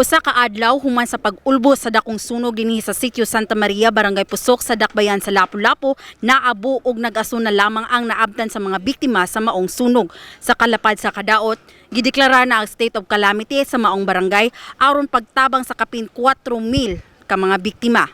Usa ka adlaw human sa pag-ulbos sa dakong sunog dinhi sa Sitio Santa Maria, Barangay Pusok sa Dakbayan sa Lapu-Lapu, naabo og nag-aso na lamang ang naabtan sa mga biktima sa maong sunog. Sa kalapad sa kadaot, gideklara na ang state of calamity sa maong barangay aron pagtabang sa kapin 4,000 ka mga biktima.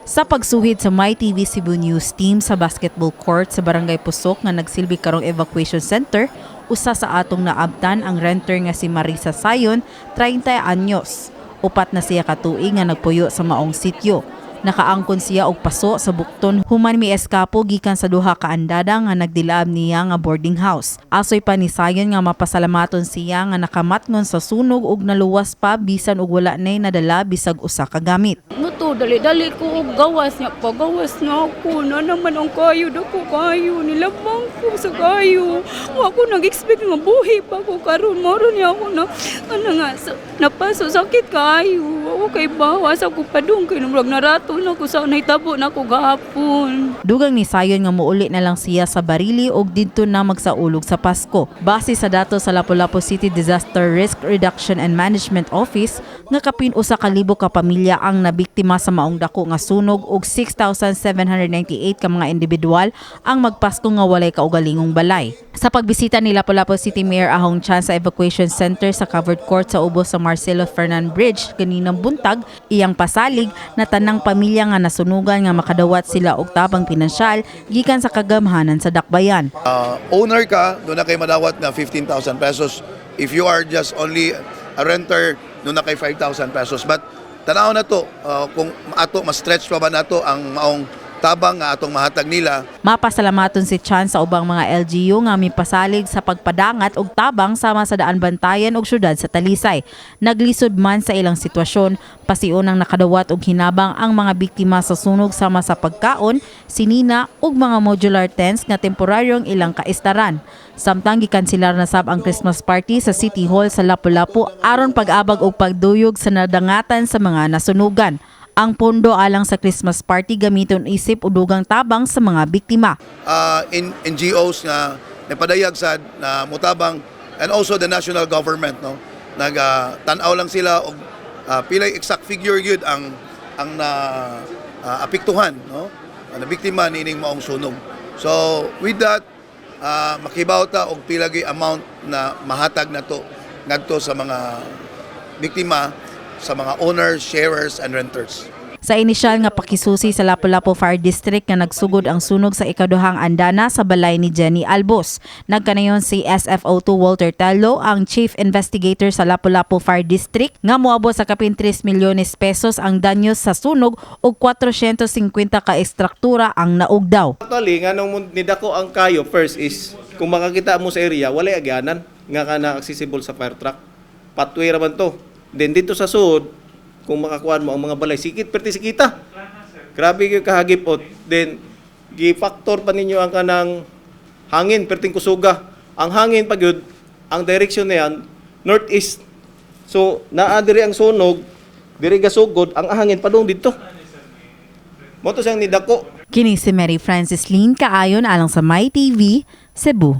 Sa pagsuhid sa MyTV Cebu News team sa basketball court sa Barangay Pusok nga nagsilbi karong evacuation center, usa sa atong naabtan ang renter nga si Marisa Sayon, 30 anyos. 4 na siya katuig nga nagpuyo sa maong sityo. Nakaangkon siya og paso sa bukton human mieskapo gikan sa duha ka andada nga nagdilaab niya nga boarding house. Asoy pa ni Sayon nga mapasalamaton siya nga nakamatngon sa sunog ug naluwas pa bisan og wala nay nadala bisag usa ka gamit. Muto, dali-dali ko og gawas niya. Pagawas na ako na naman ang kayo, dako kayo. Nilabang ko sa kayo. Wa ko nag-expect nga buhi pa ko karon. Moro niya ako na, ano nga, sa, napaso, sakit kayo. Ako kay bawas ako padung kay murag narato na ko sa nahitabo na ko gahapon. Dugang ni Sayon nga muuli na lang siya sa Barili og didto na magsaulog sa Pasko. Base sa datos sa Lapu-Lapu City Disaster Risk Reduction and Management Office nga kapin 1,000 ka pamilya ang nabiktima sa maong dako nga sunog ug 6,798 ka mga individual ang magpasko nga walay kaugalingong balay. Sa pagbisita ni Lapu-Lapu City Mayor Ahong Chan sa evacuation center sa covered court sa ubos sa Marcelo Fernan Bridge kaninang buntag, iyang pasalig na tanang pamilya nga nasunugan nga makadawat sila og tabang pinansyal gikan sa kagamhanan sa dakbayan. Owner ka, duna kay madawat na 15,000 pesos. If you are just only a renter, duna kay 5,000 pesos. But tanaw na to, kung ato ma-stretch pa ba nato ang maong tabang nga atong mahatag nila. Mapasalamaton si Chan sa ubang mga LGU nga mipasalig sa pagpadangat og tabang sama sa Daanbantayan ug syudad sa Talisay. Naglisod man sa ilang sitwasyon, pasiunang nakadawat og hinabang ang mga biktima sa sunog sama sa pagkaon, sinina ug mga modular tents nga temporaryong ilang kaestaran. Samtang gikanselar na sab ang Christmas party sa City Hall sa Lapu-Lapu aron pag-abag og pagduyog sa nadangatan sa mga nasunugan. Ang pondo alang sa Christmas party gamiton isip o dugang tabang sa mga biktima. In NGOs nga napadayag sa na mutabang and also the national government, no, nag tan-aw lang sila og pilay exact figure gyud ang na apektuhan, no, ang nabiktima niining maong sunog. So with that, makibaw ta og pila gyud amount na mahatag nato ngadto sa mga biktima, sa mga owners, sharers and renters. Sa inisyal nga pakisusi sa Lapu-Lapu Fire District nga nagsugod ang sunog sa ikaduhang andana sa balay ni Jenny Albos. Nagkanayon si SFO2 Walter Tello, ang Chief Investigator sa Lapu-Lapu Fire District, nga moabot sa kapin 3 milyones pesos ang danyos sa sunog ug 450 ka estruktura ang naugdaw. Actually, nga nung nidako ang kayo, first is, kung makakita mo sa area, walay agyanan nga ka na accessible sa fire truck. Pathway ra man to. Then dito sa sud, kung makakuan mo ang mga balay, sikit, perti sikita. Grabe yung kahagipot. Then, gi-factor pa ninyo ang kanang hangin, perting kusuga. Ang hangin pag yun, ang direction na yan, northeast. So, naa diri ang sunog, diri gasugod, ang hangin padung dito. Mao to siyang nidako. Kini si Mary Francis Lynn Kaayon alang sa MyTV, Cebu.